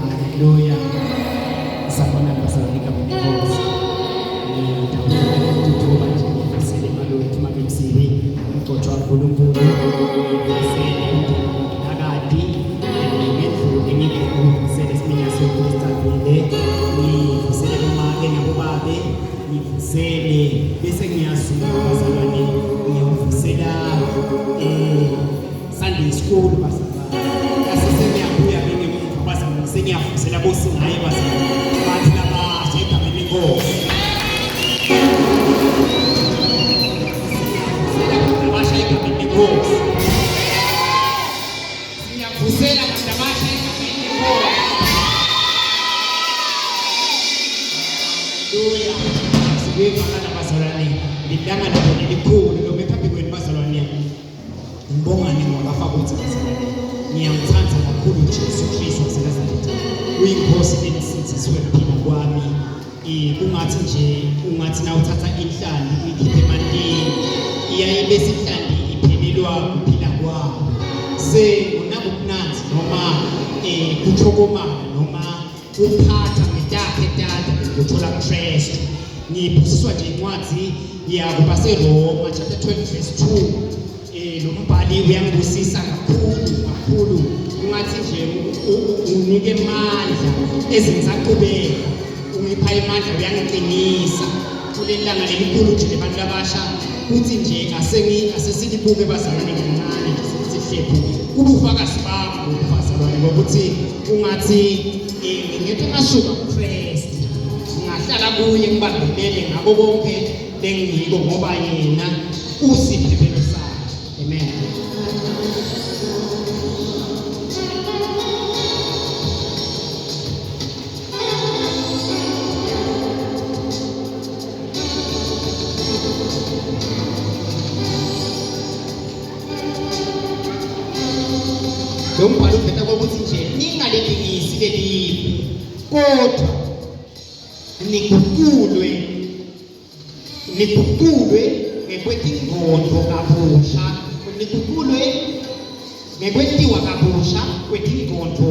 Haleluya. Sabona bazalwane egameni lenkosi. Ngitawucela ukuthuba nje ngivusele imali wethu make Msibi, umgcotshwa kaNkulunkulu, ngivusele umdala ngendlule ngibe ngivusele isiminya sethu esicavile, ngivusele bomake nabobabe, ngivusele bese ngiyasuka bazalwane ngiyovusela eh Sunday school bazalwane. Bese sengiyabuya ke ngemuva bazalwane sengiyavusela bosingaye bazalwane. Bathi labasha egameni lenkosi. Siyavusela abasha egameni lenkosi. Siyavusela abantu abasha egameni lenkosi. Haleluya. Sibuyekana bazalwane. Lilanga labo lelikhulu lome phambi kwenu bazalwane. Ngibongani ngoba ukuthi bazalwane ngiyamthanda kakhulu uJesu Kristu waseNazaretha. Uyinkosi engisindziswe kuphila kwami. Eh kungathi nje ungathi na uthatha inhlanti uyikhiphe emantini iyaye bese inhlanti iphelelwa kuphila kwayo. Se ngonabubunanzi noma eh kuthokomala noma kuphatha ngetakhe tata ngikuthola kuKristu. Ngibusiswa nje incwadi yakubaseRoma chapter 12 verse 2 eh lo mbhali uyangibusisa kakhulu kakhulu ungathi nje unike amandla ezinsaqhubeka ungipha amandla uyangiqinisa kuleli langa lelikhulu nje lebantu abasha kuthi nje asengi asesilibuke bazalwane kancane nje sihlephu kubufakazi bami bazalwane ngokuthi ungathi eh, ngingeke ngasuka kuKristu ngahlala kuye ngibambelele ngabo bonke bengiyiko ngoba yena usiphephelo sakhe amen Lo mbhalo uveta kokuthi nje ningalilingisi leli kodwa niguqulwe niguqulwe ngekwetingqondo kabusha niguqulwe ngekwentiwa kabusha kwetingqondo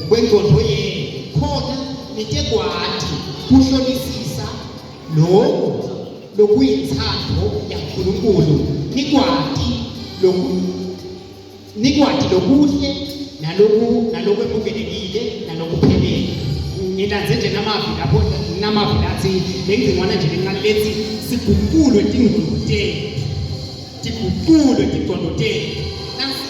kwengqondo yenu khona nitekwati kuhlolisisa lokhu lokuyinthando yaNkulunkulu nikwati lokhu nikwati lokuhle naloku nalokwemukelekile nalokuphelele ngilandze nje namavi lapho namavi lathi lengcingwana nje lencane lethi siguqulwe tingqondo tethu tiguqulwe tingqondo tethu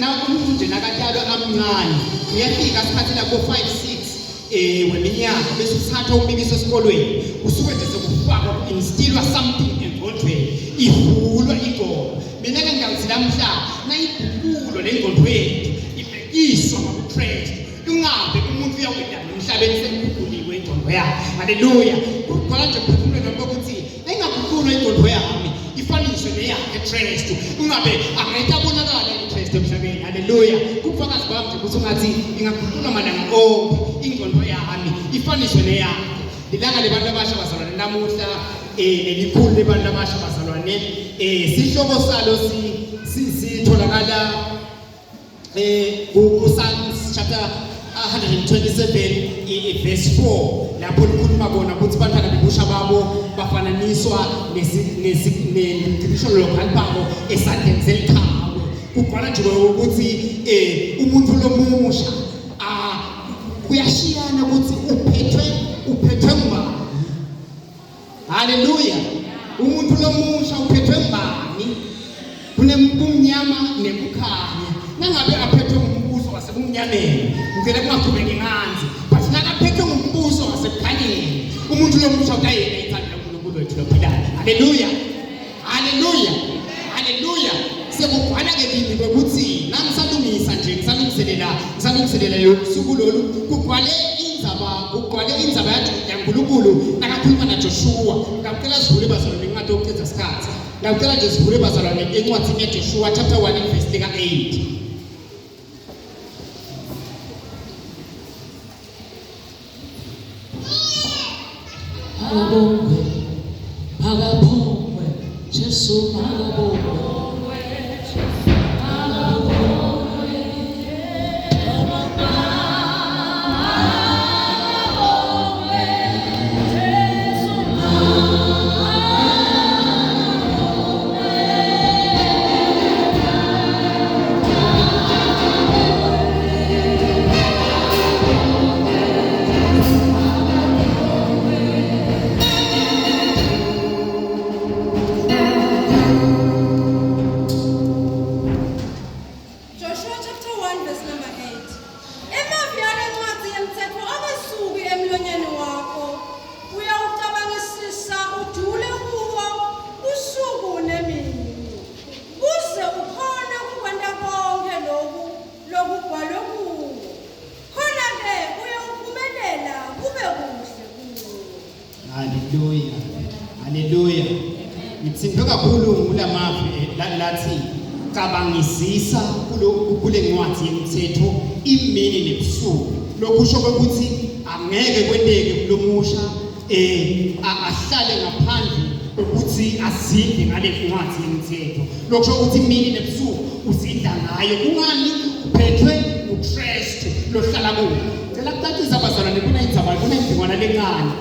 na umuntu nje nakatalwa amncane uyafika sikhathi lako 5 6 eh weminyaka bese uthatha umbikiso esikolweni usuke nje sekufakwa ku-instilwa something engqondweni ivulwa ingqondo mina ke ngiyawuthi lamhla nayiguqulo le ngqondo yethu ibhekiswa ngakukristu ingabe umuntu uyawenda emhlabeni sekuguquliwe ingqondo yakhe haleluya kugcwala nje phefumulweni wami kokuthi Engaguqulwa ingqondo yami ifaniswe neyakhe Kristu. Ungabe angeke abonakale uKristu emhlabeni. Haleluya. Kubufakazi bami nje ukuthi ungathi ingaguqulwa malanga onke ingqondo yami ifaniswe neyakhe. Ilanga lebantu abasha bazalwane namuhla eh lelikhulu lebantu abasha bazalwane eh sihloko salo si sitholakala eh ku-Psalms chapter 127 verse 4 lapho likhuluma kona ukuthi bantwana bebusha babo bafananiswa nemcibisholo lokhalipako esandleni seliqhawe kugcwala nje ukuthi eh umuntu lomusha ah kuyashiyana ukuthi uphethwe uphethwe ngubani Haleluya. Umuntu lomusha uphethwe ngubani? Kunemkumnyama nekukhanya. Nangabe aphethwe ngumbuso wasebumnyameni, ngicela kungaqhubeki nganzi. But nakaphethwe ngumbuso wasekukhanyeni, umuntu lomusha utayena ithanda laNkulunkulu wethu lophilayo. Haleluya. Haleluya. Haleluya. Sekugcwala ke kimi kwekuthi nangisalungisa nje ngisalungiselela ngisalungiselela lolu suku lolu kugcwale indzaba kugcwale indzaba yaNkulunkulu nakakhuluma naJoshua. Ngicela sivule bazalwane incwadi yokucitha isikhathi. Ngicela nje sivule bazalwane encwadini yaJoshua chapter 1 verse lika 8. Akabongwe, akabongwe Jesu. Jesu makabongwe. Joshua chapter 1 verse number 8. Emavi alencwadi yemthetho akesuki emlonyeni wakho. Uyawucabangisisa ujule kuwo usuku nemini. Kuze ukhone ukwenta konke loku lokubhalwe kuwo. Khona-ke uyawuphumelela kube kuhle kuwe. Haleluya. Haleluya. Ngithintwe kakhulu ngulamavi eh, lathi cabangisisa kulo kule ncwadi yemthetho imini nebusuku. Lokusho ukuthi angeke kwenteke kulomusha eh ahlale ngaphandle ukuthi azinde ngale ncwadi yemthetho. Lokusho ukuthi imini nebusuku uzindla ngayo. Kungani uphethwe uKristu lohlala kuwo. Cela kucacisa bazalwane kunendzaba kunendingwana lencane.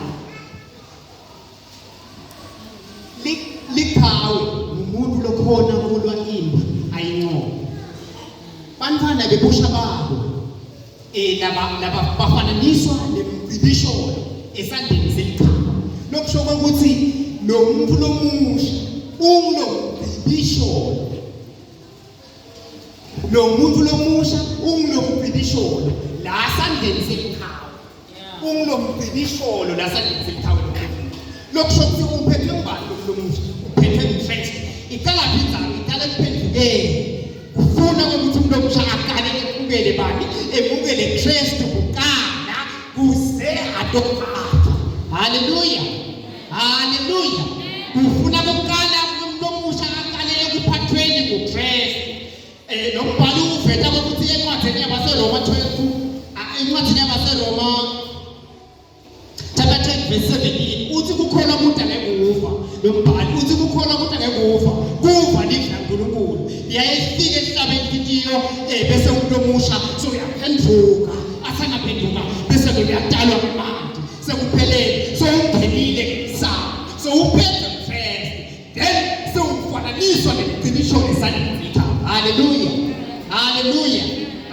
Liqhawe ngumuntu lokhona kulwa impi ayinqobe. Bantwana bebusha babo eh laba laba bafananiswa nemcibisholo esandleni seliqhawe. Lokusho ukuthi lo muntu lomusha ungilomcibisholo Lo muntu lomusha ungilomcibisholo la sandleni seliqhawe. Ungilomcibisholo la sandleni seliqhawe lokusho ukuthi uphethwe ngubani lo lomusha? Uphethwe nguKristu. Iqala phi inzalo? Iqala ekuphendukeni. Kufuna ukuthi umuntu omusha aqale emukele bani? Emukele Kristu kuqala kuze atophathwa. Haleluya. Haleluya. Ufuna kuqala umuntu omusha aqale ekuphathweni nguKristu. Eh lo mbhalo uveta ukuthi encwadini yabaseRoma 12 encwadini yabaseRoma chapter 10 verse 17 uthi kukhona umuntu angekufa lo mbhalo uthi kukhona umuntu angekufa kuva livi laNkulunkulu liyaye lifike lihlabe inhlitiyo eh bese umuntu omusha so uyaphenduka asangaphenduka bese uyatalwa ngemanti sekuphelele sowungenile ngesango sowuphethe first then sewufananiswa nemcinisho esandleni haleluya haleluya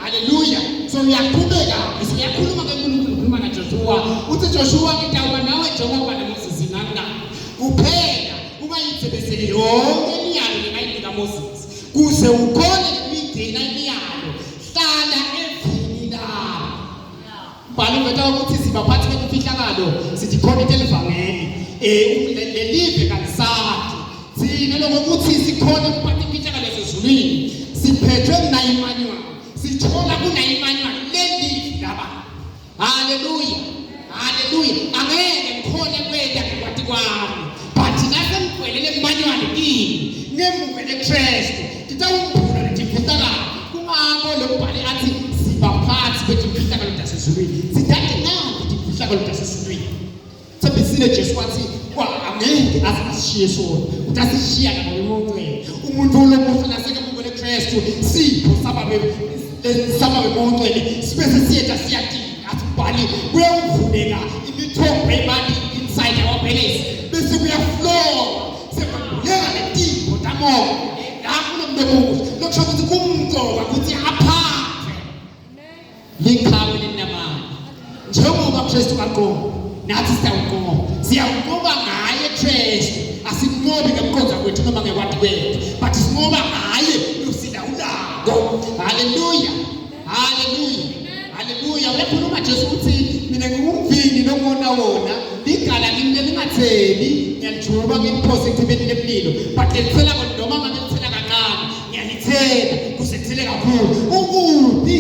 haleluya so uyaqhubeka uyakhuluma kenkulunkulu ukhuluma naJoshua uthi Joshua ngitawuba nawe njengoba naMoses nangina kuphela ungayithebeseli yonke imiyalo lengayinika Moses kuze ukhone ukuyigcina imiyalo hlala evini lami Mbhalo uveta ukuthi sibaphathi bemfihlakalo sithi khona into elivangeli eh lelive kalisathi thina lokuthi sikhona ukuphatha imfihlakalo yasezulwini siphethwe kuna Emmanuel sithola kuna Emmanuel lelive laba haleluya haleluya angeke ngikhone kwenta ngekwati kwami but nasemgcwelele Emmanuel kimi ngemukele Kristu titawumbula letimfihlakalo kungako lo mbhali athi sibaphathi betimfihlakalo tasezulwini sidati ngani timfihlakalo tasezulwini thembisile Jesu wathi kwa angeke aze asishiye sona utasishiya nabo ongcwele umuntu lomuhle nasekemukele Kristu sipho sababe sababe ongcwele sibe sesiyetha siyatika asibhali kuyawuvuleka imithombo imali inside our bellies bese kuyaflow sekuvuleka netipho tamoya la kunomntu omuhle lokusho ukuthi kumcoka ukuthi aphathe liqhawe linamandla njengoba Kristu aqoba nathi siyawuqoba siyawuqoba ngaye Kristu asinqobi ngekuqonda kwethu noma ngekwati kwethu but sinqoba ngaye losilawulako haleluya haleluya haleluya uyakhuluma Jesu uthi mina ngingumvini nongona wona ligala kimi lelingatheli ngiyalijuba ngiliphose echibeni lemlilo but lelithela noma ngabe lithela kancane ngiyalithela kuze kuthele kakhulu ukuphi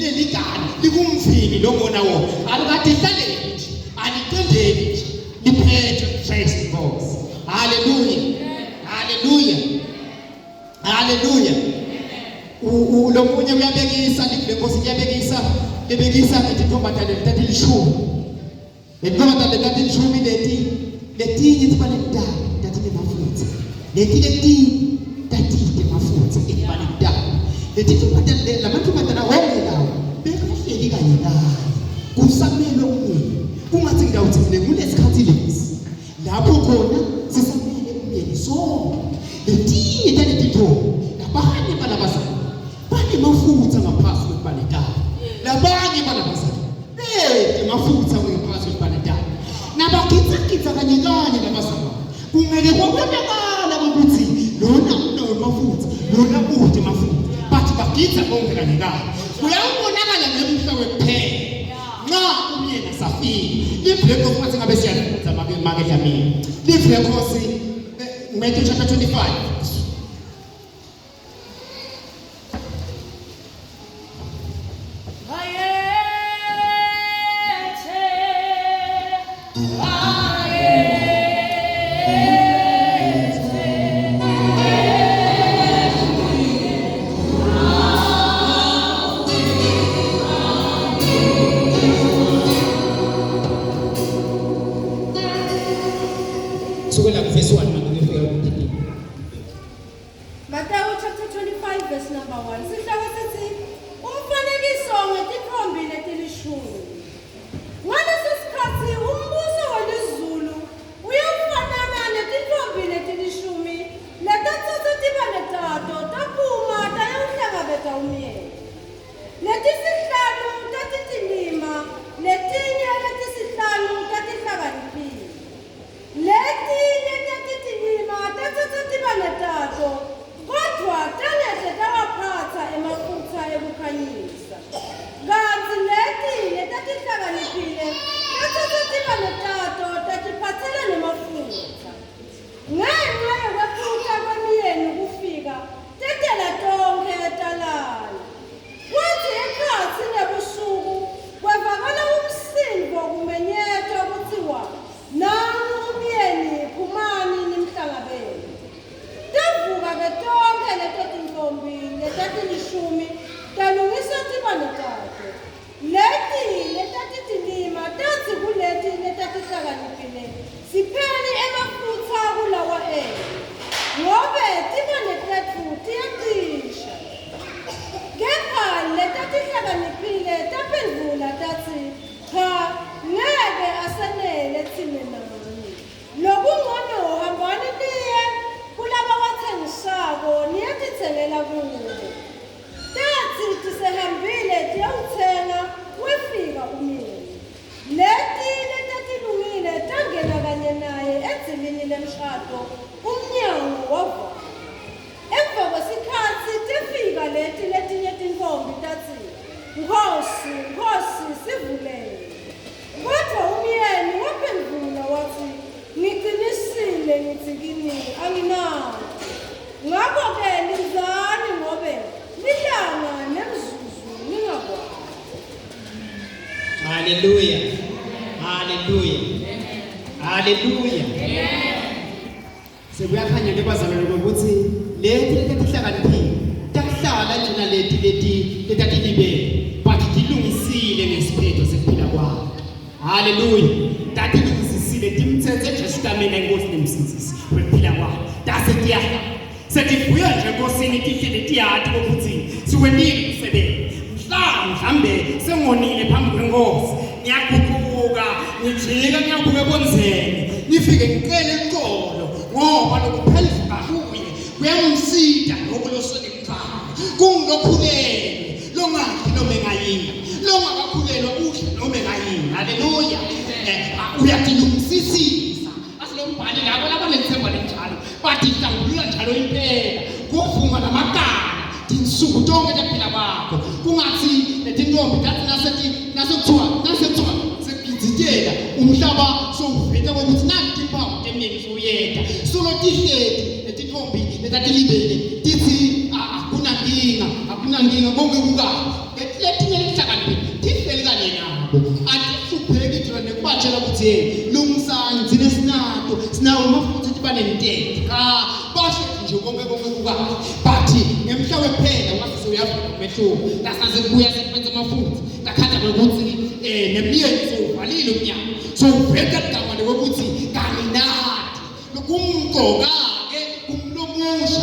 leli gala likumvini longona wona alukade ihlaleni nje aliqendeli nje liphethe Christ boss haleluya haleluya Haleluya. Lo munye uyabekisa livi lenkosi liyabekisa libekisa ngetintombazane letatilishumi. Letintombazane letatilishumi leti letinye tiba netitali tatinemafutha. Leti leti tatite mafutha etibaleni tabo. Leti ntombazane lamantombazana wonke lawo bekahleli kanye naye. Kusamele umyeni. Kungathi ngidawuthi mina kulesikhathi lesi lapho khona sisamele umyeni sonke. Letinye taletintfombi labanye balabazali banemafutha ngaphasi kwetibane tabo. Labanye balabazali bete mafutha ngaphasi kwetibane tabo. Nabagitsagitsa kanye kanye labazalwane Kungeke kwabonakala ukuthi lona unawo amafutha lona ude amafutha but bagidza bonke kanye kanye kuyawubonakala ngemhla wekuphela nxa umyeni asafika live lenkosi ngathi ngabe siyalifunza make make Dlamini live lenkosi Matthew chapter 25 Kusukela kuvesi 1 manje kuyofika ku-13. Matewu chapter 25 verse number 1. Sihloko sithi umfanekiso ngetitfombi letilishumi. Ngaleso sikhatsi umbuso welizulu uyawufanana netitfombi letilishumi letatsatsa tibane tato taphuma tayawuhlangabeta umyeni. Letisihlanu tatitilima, letinye letisihlanu tatihlakaniphile. Leti letatitilima tatsatsa tibane tato, kodvwa tangehle tawaphatsa emafutsa ekukhanyisa. Kantsi leti letatihlakaniphile tatsatsa tibane tato tatiphatsela nemafutsa. Ngenca yekwephuta kwemyeni kufika, tetela tonkhe talala. Kwatsi ekhatsi nebusuku kwevakala umsindvo kumenyetwa kutsiwa, Nangu umyeni, phumani nimhlangabete. Tavuka-ke tonkhe leto tintfombi letatilishumi talungisa tibane tato. Leti letatitilima tatsi kuleti letatihlakaniphile, Sipheni emafutsa kulawa enu, ngobe tibane tetfu tiyacisha. Kepha letatihlakaniphile taphendvula tatsi, Cha, ngeke asenele tsine nani. Lokuncono hambani niye kulabawathengisako niyetitsengela kubo. Tatsi tisehambile tiyawutsenga, wefika umyeni. Leti letatilungile tangena kanye naye edzilini lemshado, umnyango wavalwa. Emva kwesikhatsi tefika leti letinye tintfombi tatsi, Nkhosi, Nkhosi, sivulele. Kodvwa umyeni waphendvula watsi, Ngicinisile ngitsi kini, anginati. Ngako-ke lindzani ngobe lilanga nemzuzu ningakwati. Haleluya. Haleluya. Haleluya. Sekuyakhanya ke bazalwane ukuthi leti letihlakaniphile tahlala njena leti leti letatilibele but tilungisile ngesiphetho sekuphila kwayo. Haleluya. Tatilungisisile timthethe Jesu tamena inkosi nemsindzisi wekuphila kwayo. Tase tiyahlala. Setivuya nje enkosini tihleli tiyati ukuthi siwentile umsebenzi. Mhla mhlambe sengonile phambi kwenkosi ngiyaguquka ngijika ngiyabuka ebonzeni ngifike ngicele uxolo ngoba lokuphendvuka kuye kuyamsita lokhu losenemntwana kungilokhulelwe longadli noma engayini longakakhulelwa udla noma engayini haleluya eh, uyatilungisisisa Asilombhali labo labanelithemba lenjalo batihlambulula njalo impela kuvuma namakala tinsuku tonke tekuphila kwakho kungathi letintombi tathi naseti nasekuthiwa nasekuthiwa sekugiditela umhlaba sowuveta kokuthi nanti timpawu temyeni sowuyeta solo tihleti letintombi letatilibele tithi akunankinga akunankinga konke kukahle letinye letihlakaniphile tihleli kanye nabo atihlupheki thina nekubatshela ukuthi hey lungisani thina sinato sinawo amafutha ukuthi banentete cha bahle nje konke konke kukahle but ngemhla wekuphela wase sewuyavuma umehluko lasaze kubuya sekuphethe amafutha lakhanda kwekuthi um nemyeni sowuvalile umnyango sowuveta ligama lekwekuthi kanginati kumcoka-ke lomusha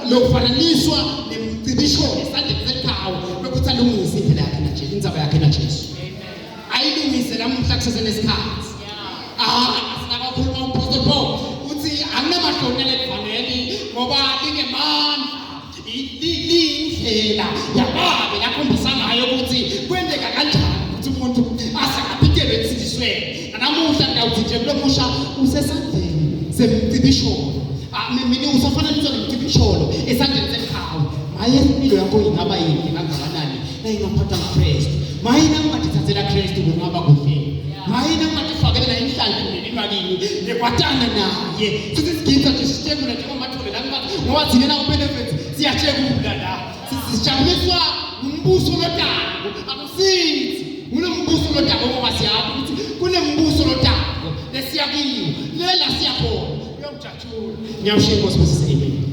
lofananiswa nemcibisholo esandleni selikhawu lokuthi alungise indlela yakhe naJesu, indzaba yakhe naJesu. Ayilungise namuhla kusesenesikhathi. Ah, sinakakhuluma uMpostoli Paul uthi anginamahloni alelivangeli ngoba lingemandla, liyindlela yababe lakhombisa ngayo ukuthi kwenteka kanjani ukuthi umuntu aze aphikele ekusindzisweni. Nanamuhla ngiyawuthi nje kulomusha usesandleni semcibisholo. Ah, mina usafananiswa nemcibisholo esandleni seqhawe. Maye impilo yakho ingaba yinhle kangakanani nayingaphathwa nguKristu. Maye nangingatithathela Kristu kungaba kuhle. Maye nangingatifakela inhlanhla emndenini wakini ngekwatana naye. Sithi sigidza nje sitshekula njengomathole la ngoba thina la benefits siyatshekula la. Sijabuliswa ngumbuso lotako akusithi kunombuso lotako ngoba siyazi ukuthi kunembuso lotako lesiya kiwo lela siyakhona uyawujatshula. Ngiyawushiya inkosi bese amen.